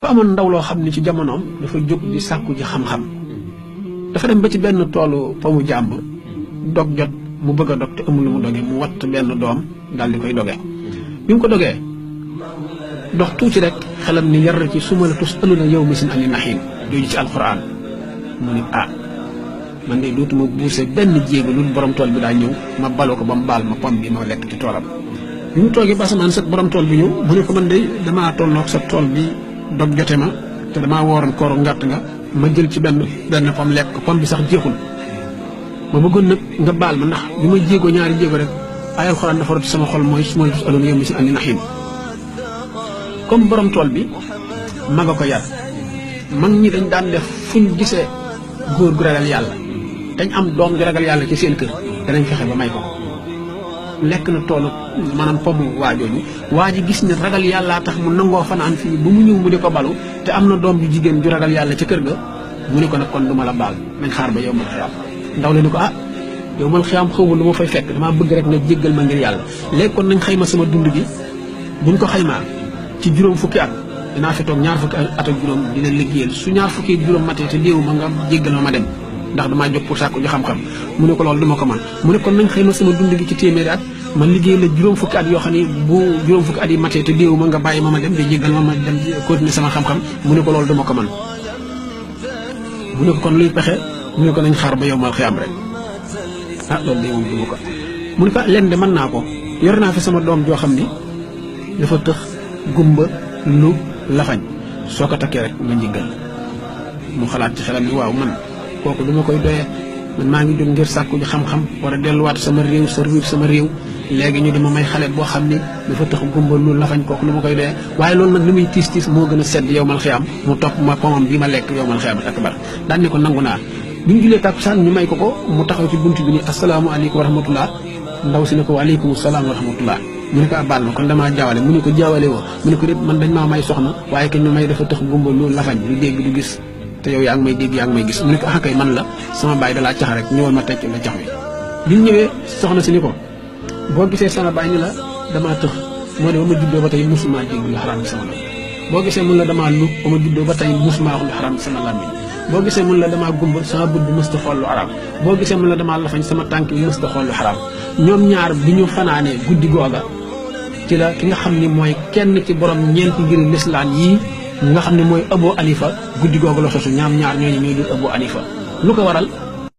fa amoon ndaw loo xam ne ci jamonoom dafa jóg di sàkku ji xam-xam dafa dem ba ci benn toolu pomu jàmbur dog jot mu bëgg a dog te amul lu mu doge mu watt benn doom daal di koy doge bi mu ko dogee dox tuuti rek xelam ni yar ci suma la tus aluna yow misin ani naxiin jooju ci alquran mu ni man de dootuma buuse benn jéego lu borom tool bi daa ñëw ma baloo ko ba mu baal ma pom bi ma lekk ci toolam bi mu toogee ba asamaan set borom tool bi ñëw mu ne ko man de damaa tolloog sa tool bi dog jote ma te damaa wooroon kooru ngàtt nga ma jël ci benn pom lekk ko pom bi sax jeexul ma bëggoon nag nga baal ma ndax bi ma jéegoo ñaari jéego rek ay alxuraan dafa rot sama xol mooy su ma la tus aloon yow mi si andi naxiin comme borom tool bi mag a ko yar mag ñi dañ daan def fuñ gisee góor gu ragal yàlla dañ am doom ju ragal yàlla ci seen kër danañ fexe ba may ko lekk na toolu maanaam pomu waajooju waa ji gis ne ragal yàllaa tax mu nangoo fanaan fii ba mu ñëw mu di ko balu te am na doom ju jigéen ju ragal yàlla ca kër ga mu ne ko nag kon du ma la baal nañ xaar ba yow mal xiyaam ndaw la ni ko yow mal xiyaam xawma lu ma fay fekk damaa bëgg rek nga jéggal ma ngir yàlla léegi kon nañ xayma sama dund gi buñ ko xaymaa ci juróom fukki at dinaa fi toog ñaar fukki at ak juróom dina liggéeyal su ñaar fukki juróom matee te déewu ma nga jéggal ma dem ndax damaa jóg pour sàkku ji xam-xam mu ne ko loolu duma ko man mu ne kon nañ xëy ma sama dund gi ci téeméeri at man liggéey la juróom fukki at yoo xam ne bu juróom fukki at yi matee te déewu ma nga bàyyi ma dem de jéggal ma dem continuer sama xam-xam mu ne ko loolu duma ko man mu ne ko kon luy pexe mu ne ko nañ xaar ba yow mal xiyaam rek loolu de moom duma ko mu ne ko leen de mën naa ko yor naa fi sama doom joo xam ni dafa tëx gumba lu lafañ soo ko takkee rek nga njëggal mu xalaat ci xelam ni waaw man kooku lu ma koy doyee man maa ngi jóg ngir sàkku ji xam-xam war a delluwaat sama réew servir sama réew léegi ñu dama may xale boo xam ni dafa tax gumba lu lafañ kooku lu ma koy doyee waaye loolu nag li muy tiis tiis moo gën a sedd yow mal xiyaam mu topp ma pomam bi ma lekk yow mal xiyaam akbar daan ne ko nangu naa bi ñu julee tàkkusaan ñu may ko mu taxaw ci bunt bi ni asalaamaaleykum wa rahmatullah ndaw si ne ko waaleykum salaam wa rahmatullah mu ne ko baal ma kon damaa jaawale mu ne ko jaawale woo mu ne ko déet man dañ maa may soxna waaye kañ ma may dafa tax gumba lu lafañ du dégg du gis te yow yaa ngi may dégg yaa ngi may gis mu ne ko kay man la sama baay dalaa cax rek ñëwal ma tecc la cax wi bi mu ñëwee soxna si ni ko boo gisee sama baay ni la damaa tëx moo ne ba ma juddoo ba tey musuma dégg lu xaraam bi sama la boo gisee mun la damaa lu ba ma juddoo ba tey musuma wax lu xaraam bi sama làmmiñ boo gisee mun la damaa gumba sama bët bi mësta xool lu xaraam boo gisee mun la damaa lafañ sama tànk bi mësta xool lu xaraam ñoom ñaar bi ñu fanaanee guddi googa ci la ki nga xam ni mooy kenn ci borom ñeenti ngiri lislaam yii nga xam ne mooy Abu Hanifa guddi googu la sosu ñaam ñaar ñooñu ñooy dul Abu Hanifa lu ko waral